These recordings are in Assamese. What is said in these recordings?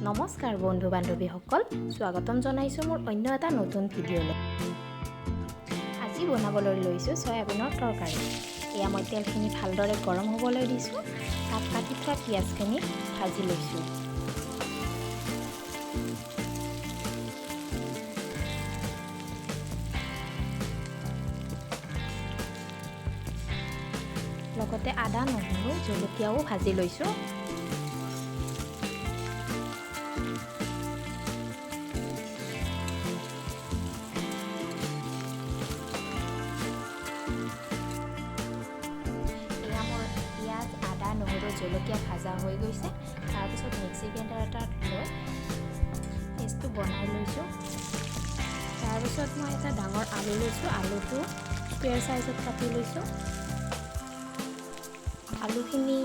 নমস্কাৰ বন্ধু বান্ধৱীসকল, স্বাগতম জনাইছোঁ মোৰ অন্য এটা নতুন ভিডিঅ'লৈ। আজি বনাবলৈ লৈছোঁ চয়াবিনৰ তৰকাৰী। এয়া মই তেলখিনি ভালদৰে গৰম হ'বলৈ দিছোঁ। তাত কাটি থোৱা পিঁয়াজখিনি ভাজি লৈছোঁ। লগতে আদা, নহৰু, জলকীয়াও ভাজি লৈছোঁ। এয়া মোৰ পিঁয়াজ, আদা, নহৰু, জলকীয়া ভাজা হৈ গৈছে। তাৰপিছত মিক্সি গ্ৰাইণ্ডাৰ এটাত লৈ পেষ্টটো বনাই লৈছোঁ। তাৰপিছত মই এটা ডাঙৰ আলু লৈছোঁ। আলুটো স্কুৱেৰ চাইজত কাটি লৈছোঁ। আলুখিনি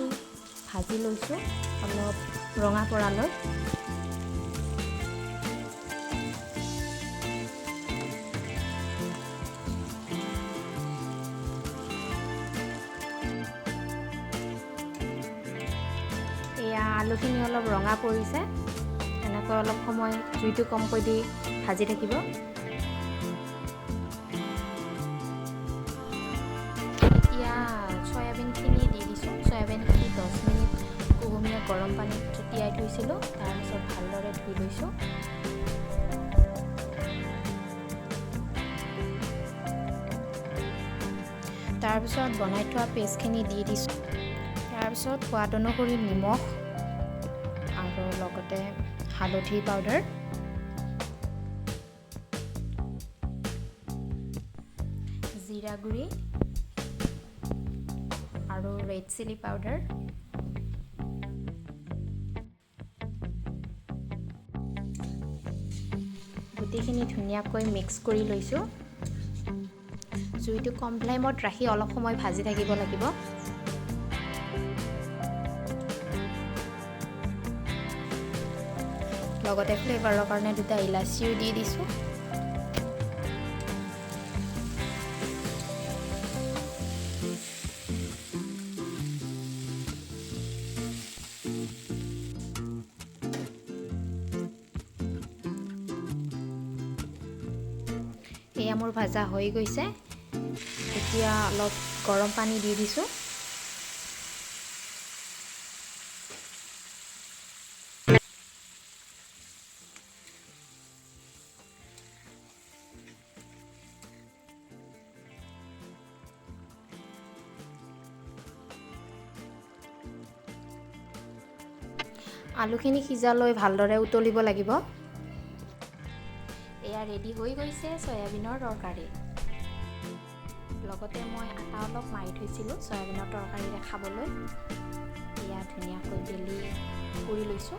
ভাজি লৈছোঁ অলপ ৰঙা পৰালৈ। এয়া আলুখিনি অলপ ৰঙা পৰিছে। এনেকৈ অলপ সময় জুইটো কমকৈ দি ভাজি থাকিব। এতিয়া চয়াবিনখিনি দি দিছোঁ। চয়াবিনখিনি 10 মিনিট কুহুমীয়া গৰম পানীত তিয়াই থৈছিলোঁ। তাৰপিছত ভালদৰে ধুই লৈছোঁ। তাৰপিছত বনাই থোৱা পেষ্টখিনি দি দিছোঁ। তাৰপিছত সোৱাদ অনুসৰি নিমখ আৰু লগতে হালধি পাউডাৰ, জিৰা গুড়ি আৰু ৰেড চিলি পাউডাৰ, গোটেইখিনি ধুনীয়াকৈ মিক্স কৰি লৈছোঁ। জুইটো কম ফ্লেমত ৰাখি অলপ সময় ভাজি থাকিব লাগিব। লগতে ফ্লেভাৰৰ কাৰণে দুটা ইলাচিও দি দিছোঁ। এয়া মোৰ ভাজা হৈ গৈছে। এতিয়া অলপ গৰম পানী দি দিছোঁ। আলুখিনি সিজালৈ ভালদৰে উতলিব লাগিব। এয়া ৰেডি হৈ গৈছে চয়াবিনৰ তৰকাৰী। লগতে মই আটা অলপ মাৰি থৈছিলোঁ চয়াবিনৰ তৰকাৰীৰে খাবলৈ। এয়া ধুনীয়াকৈ বেলি পুৰি লৈছোঁ।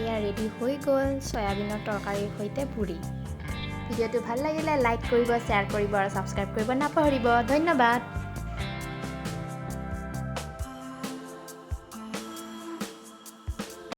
এয়া ৰেডি হৈ গ'ল চয়াবিনৰ তৰকাৰীৰ সৈতে পুৰি। ভিডিঅ'টো ভাল লাগিলে লাইক কৰিব, শ্বেয়াৰ কৰিব আৰু ছাবস্ক্ৰাইব কৰিব নাপাহৰিব। ধন্যবাদ।